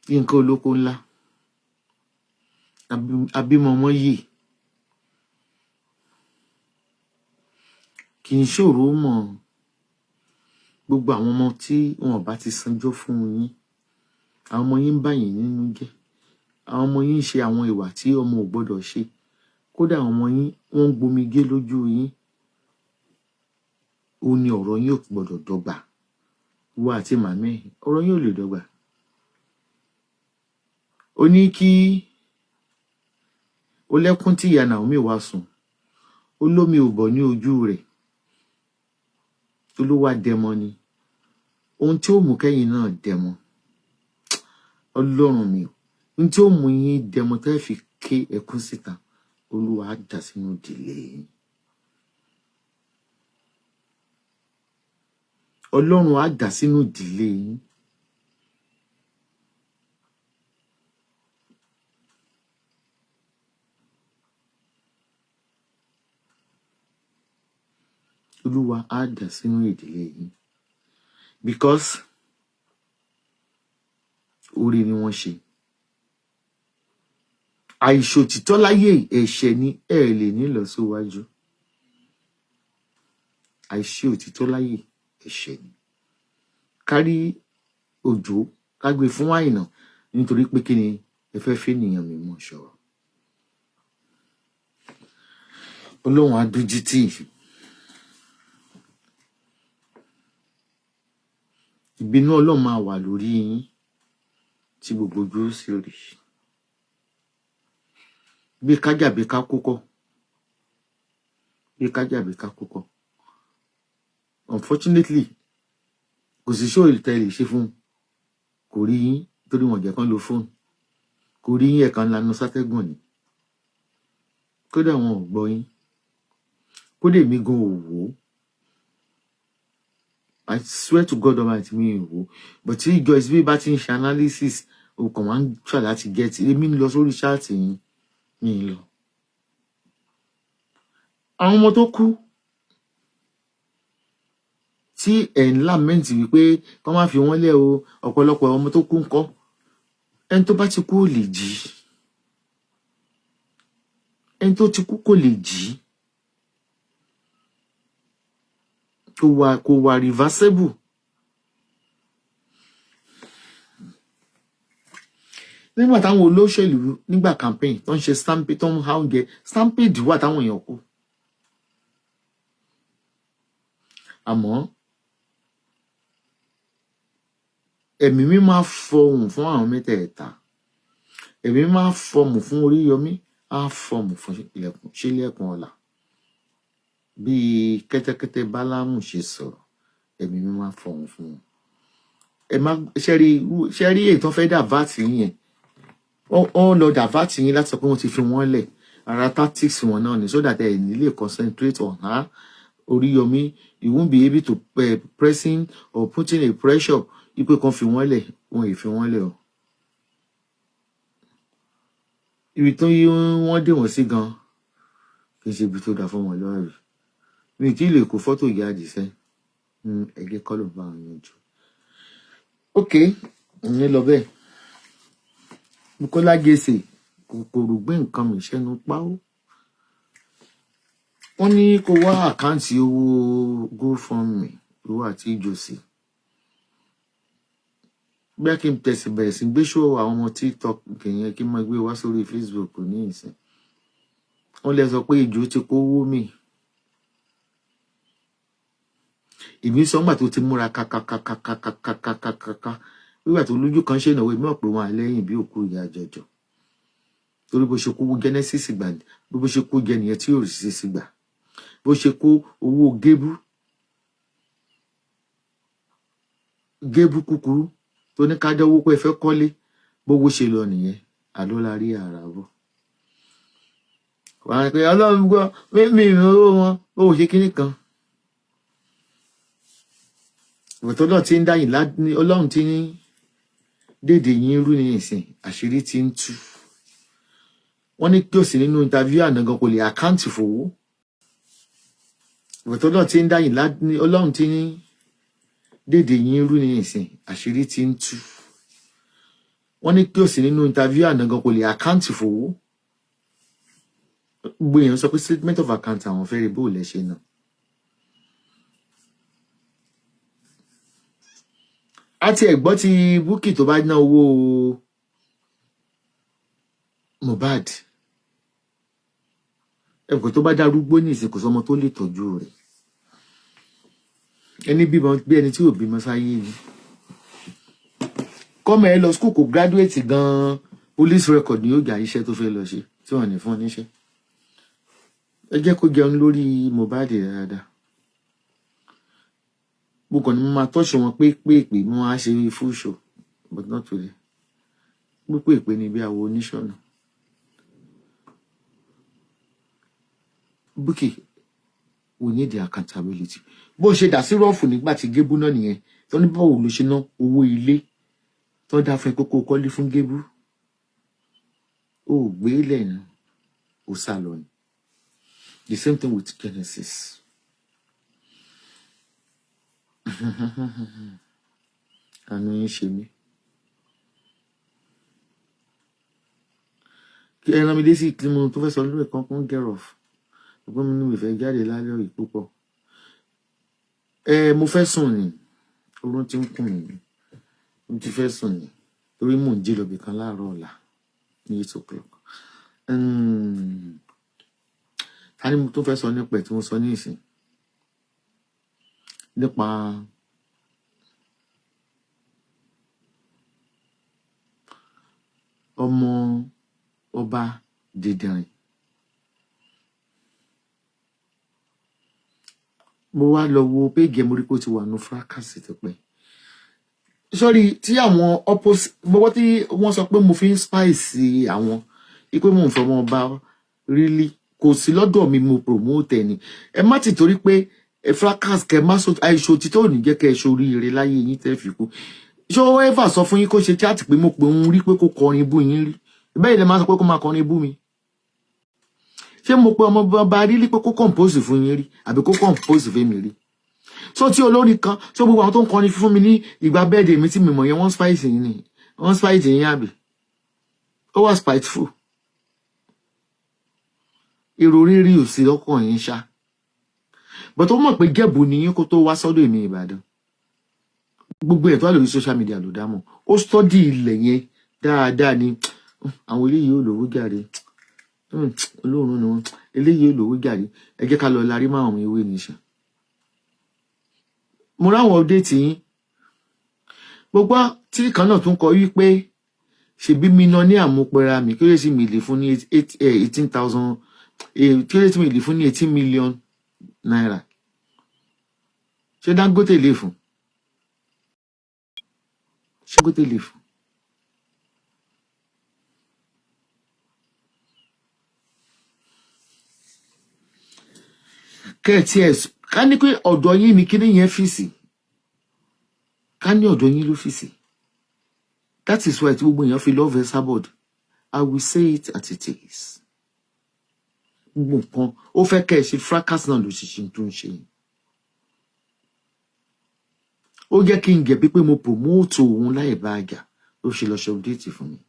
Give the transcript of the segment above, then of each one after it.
Yínká Olóko Ńlá, abímọmọ yìí kì í ṣòro mọ̀. Gbogbo àwọn ọmọ tí wọn bá ti sanjọ́ fún yín, àwọn ọmọ yín ń bà yín nínú jẹ́, àwọn ọmọ yín ń ṣe àwọn ìwà tí ọmọ ò gbọ́dọ̀ ṣe, kódà àwọn ọmọ yín wọ́n ń gbomigé lójú yín. Ó ní ọ̀rọ̀ yín ò gbọ́dọ̀ dọ́gba. Ìwọ àti màmá ẹ̀, ọ̀rọ̀ yín ò lè dọ́gba. Ó ní kí ó lẹ́kún tí ìyá Naomi wá sùn, ó lómi ò bọ̀ ní ojú rẹ̀, tó ló wá dẹmọ ni. Ohun tí ó mú kẹ́yìn náà dẹmọ, Ọlọ́run mi ò, ohun tí ó mú yín dẹmọ tẹ́ fi ké ẹkún síta, Olúwa á dà sínú ìdílé yín. Ọlọ́run á dà sínú ìdílé yín. Olúwa á dà sínú ìdílé yín. Because oore ni wọ́n ṣe. Àìṣòtítọ́ láyé ẹ̀ṣẹ̀ ni, ẹ lè ní lọ síwájú. Àìṣe òtítọ́ láyé ẹ̀ṣẹ̀ ni. Kárí òjò ká gbé fún Àìnà nítorí pé kí ni ẹ fẹ́ fẹ́ ènìyàn mímọ́ sọ̀rọ̀. Ọlọ́run á dójú tì. Ìbínú Ọlọ́run máa wà lórí yín tí gbogbo ojú ó sì rí. Bí kájà bí ká kúkọ́. Bí kájà bí ká kúkọ́. Unfortunately, kò sí ṣó ìtẹ́ lè ṣe fún un. Kò rí yín torí wọn jẹ́ kán lo fóònù. Kò rí yín, ẹ̀kan lanu sátẹ́gùn ni. Kódà wọn ò gbọ́ yín. Kódà èmi gan ò wò ó. I swear to God Almighty, mi ò wò ó. But tí Joyce B bá ti ń ṣe analysis, o kàn máa ń try láti get. Èmi ń lọ sórí ṣáàtì yín, mi ń lọ. Àwọn ọmọ tó kú tí ẹ̀ ń lament wípé kán má fi wọ́n lẹ̀ o, ọ̀pọ̀lọpọ̀ ọmọ tó kú ńkọ́. Ẹni tó bá ti kú ò lè jí. Ẹni tó ti kú kò lè jí. Kò wà reversible. Nígbà táwọn olóṣèlú nígbà campaign tó ń ṣe stampede, tó ń há oúnjẹ, stampede wà táwọn èèyàn kú. Àmọ́ ẹ̀mí mi máa fọhùn fún àwọn mẹ́tẹ̀ẹ̀ta. Ẹ̀mí máa fọhùn fún Oríyọmí, á fọhùn fún ilẹ̀kùn, Ṣílẹ̀kùn Ọlá. Bí kẹ́tẹ́kẹ́tẹ́ Bálámù ṣe sọ̀rọ̀, ẹ̀mí mi máa fọhùn fún wọn. Ẹ má ṣe rí èyí tó fẹ́ divert yín yẹn. Wọ́n lọ divert yín láti sọ pé wọ́n ti fi wọ́n lẹ̀. Ara tactics wọn náà ni so that ẹ ní lè concentrate on her. Oríyọmí, you won't be able to pressing or putting a pressure ipe kan fi wọ́n lẹ̀, wọn ì fi wọ́n lẹ̀ o. Ibi tó yí wọ́n dè wọ́n sí gan, kì í ṣe ibi tó dáa fún wọn lọ́rùn. Mi kì í lè kó fọ́tò ìyá àdìsẹ́. Ẹ̀jẹ̀ kọ́ ló bá wọn yanjú. Ok, ìyẹn lọ bẹ́ẹ̀. Bukola Jesse, kòkòrò gbé nǹkan mi sẹ́nu páó. Wọ́n ní kó wá àkáǹtì owó GoFundMe, owó àti ìjọsìn. Bí a kì í tẹ̀sí bẹ̀rẹ̀ sí gbé ṣó àwọn ọmọ TikTok yẹn kí n máa gbé wá sórí Facebook ní ìsìn. Wọ́n lè sọ pé ìjọ ti kó owó mi. Èmi sọ ńgbà tó ti múra kakakakakakakakaka. Nígbà tó lójú kan ṣe ìnáwó, èmi mọ̀ pé wọn àlẹ́yìn bí òkú ìyá àjọjọ. Torí bó ṣe kó owó Genesis gbà, bó ṣe kó jẹ nìyẹn tí yóò rí sí gbà. Bó ṣe kó owó gébú, gébú kúkúrú tó ní ká dánwó pé ẹ fẹ́ kọ́lé, bówó ṣe lọ nìyẹn, àló la rí àrà bọ̀. Wàá pé Ọlọ́run gbọ́, mímí owó wọn, ó ṣe kíní kan. Ìwọ̀n tó ti ń dáyìn Ọlọ́run ti ń dédé yín rú ní ìsìn, àṣírí ti ń tú. Wọ́n ní kí o sì nínú interview àná gan kò lè àkáǹtì fowó. Ìwọ̀n tó ti ń dáyìn Ọlọ́run ti ń dédé yín rú ní ìsìn, àṣírí ti ń tú. Wọ́n ní kí o sì nínú interview àná gan kò lè account fowó. Gbogbo èèyàn sọ pé statement of account àwọn fẹ́ rí bó lẹ ṣe náà. Àti ẹ̀gbọ́n ti Bukky tó bá ná owó Mohbad, ẹ̀kọ́ tó bá darúgbó ní ìsìn, kò sọmọ tó lè tọ́jú rẹ̀. Ẹni bímọ bí ẹni tí ò bímọ sáyé ni. Kọ́mọ ẹ lọ school kò graduate gan-an, police record ni yóò gbà iṣẹ́ tó fẹ́ lọ ṣe tí wọ́n ní fún níṣẹ́. Ẹ jẹ́ kó jẹun lórí Mohbad dáadáa. Mo kàn ní mo máa tọ́ṣù wọn pé pé pé mo máa ṣe full show, but not today. Pípé ìpè ní bí àwo oníṣọ̀nà. Bukky, we need the accountability. Bó ṣe dà sí rọ́ọ̀fù nígbà tí Gébú náà nìyẹn, tó ní báwo ló ṣe ná owó ilé tó dá fún ẹ kókó kọ́lé fún Gébú, ó gbé lẹ́nu, ó sá lọ ni. The same thing with Genesis. Àánú yín ṣe mí. Kí ẹ rán mi dé sí kí mo tó fẹ́ sọ lórí ẹ̀kan kún get off. Ọgbọ́n mi ní mi fẹ́ jáde lálẹ́ yìí púpọ̀. Ẹ mo fẹ́ sùn ni, oorun ti ń kùn mí. Mo ti fẹ́ sùn ni torí mò ń jí lọ bìkan láàárọ̀ ọ̀la ní 8 o'clock. Ta ni mo tún fẹ́ sọ nípa ẹ̀ tí mo sọ ní ìsìn? Nípa ọmọ ọba Dìndìnrìn. Mo wá lọ wo péèjì ẹ̀, mo rí pé ó ti wà ní fracas tipẹ́. Sorry, tí àwọn opposite gbogbo tí wọ́n sọ pé mo fi ń spice àwọn ipe mò ń fọmọ ọba, really kò sí lọ́dọ̀ mi. Mo promote ẹ̀ ni. Ẹ má ti torí pé ẹ fracas kẹ má so àìṣe òtítọ́ ò ní jẹ́ kẹ́ ẹ ṣoríire láyé yín tẹ́ fi kú. Ṣé ó ever sọ fún yín kó ṣe chat pé mo pè ń rí pé kó kọrin bú yín rí? Bẹ́ẹ̀ lè máa sọ pé kó máa kọrin bú mi. Ṣé mo pe ọmọ ọba rí pé kó compose fún yín rí àbí kó compose fún mi rí? So tí olórin kan, so gbogbo àwọn tó ń kọrin fún mi ní ìgbà birthday mi tí mi mọ̀ yẹn, wọ́n spice yín ni, wọ́n spice yín àbí? Ó wà spiteful. Èrò rírí ò sí lọ́kàn yín ṣá, but ó mọ̀ pé gẹ̀bù ni yín kó tó wá sọ́dọ̀ èmi Ìbàdàn. Gbogbo ẹ̀ tó wà lórí social media ló dá mọ̀. Ó study ilẹ̀ yẹn dáadáa ni. Àwọn eléyìí ò lówó jàre, olóòórùn ni wọn, eléyìí ò lówó jàre, ẹ jẹ́ ká lọ larí mọ́ àwọn ewé nìṣẹ́. Mo ráwọn update yín gbogbo tí kan náà tún kọ wípé ṣebí mi náà ní àmúpẹra mi kí ló sì mi lè fún ní 18,000, kí ló sì mi lè fún ní ₦18 million. Ṣé Dangote lè fún? Ṣé Dangote lè fún? Kẹ́ẹ̀tì ẹ̀ ká ní pé ọ̀dọ̀ yín ni kíní yẹn fìsì, ká ní ọ̀dọ̀ yín ló fìsì. That is why tí gbogbo èèyàn fi love Esabod. I will say it as it is. Gbogbo nǹkan ó fẹ́ kẹ́ ẹ ṣe fracas náà ló ṣiṣẹ́ tó ń ṣe yìí. Ó jẹ́ kí n jẹ̀bi pé mo promote òun láì bá a jà, ló ṣe lọ ṣe update fún mi.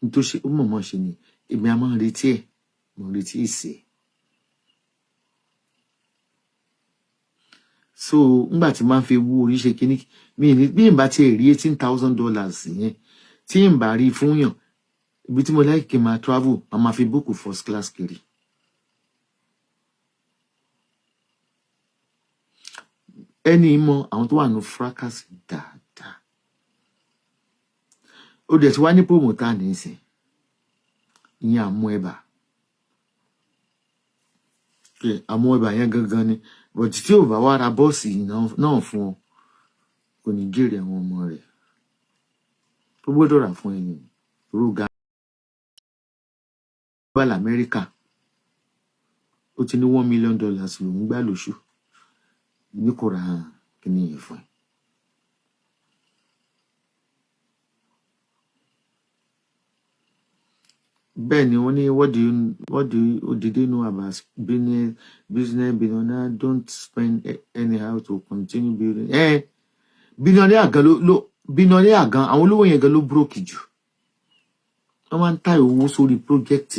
N tó ṣe ó mọ̀ọ́mọ̀ ṣe ni. Èmi a máa ń retí ẹ̀, mo ń retí ìsì ẹ̀. So ngbà tí máa ń fi wú orí ṣe kíní mi ní bí n bá tiẹ̀ rí $18,000 yẹn tí n bá rí fún yàn, ibi tí mo like kí n máa travel, màá máa fi book first class kiri. Ẹni mọ àwọn tó wà ní fracas dáadáa. Ó dẹ̀ ti wá ní promoter nísìn, ìyẹn àmú ẹ̀bà, àmú ẹ̀bà yẹn gangan ni. But tí ò bá wá ra bọ́ọ̀sì náà fún ọ, kò ní jèrè àwọn ọmọ rẹ̀. Ó gbọ́dọ̀ rà fún ẹni rúgà wà lamẹ́ríkà. Ó ti ní $1 million lòún gbà lóṣù ní kò ra kíní yẹn fún ẹ. Bẹ́ẹ̀ ni wọ́n ní, what did they know about business? Billionaire don't spend anyhow to continue building. Billionaire gan ló billionaire gan, àwọn olówó yẹn gan ló broke jù. Wọ́n máa ń ta owó sórí project.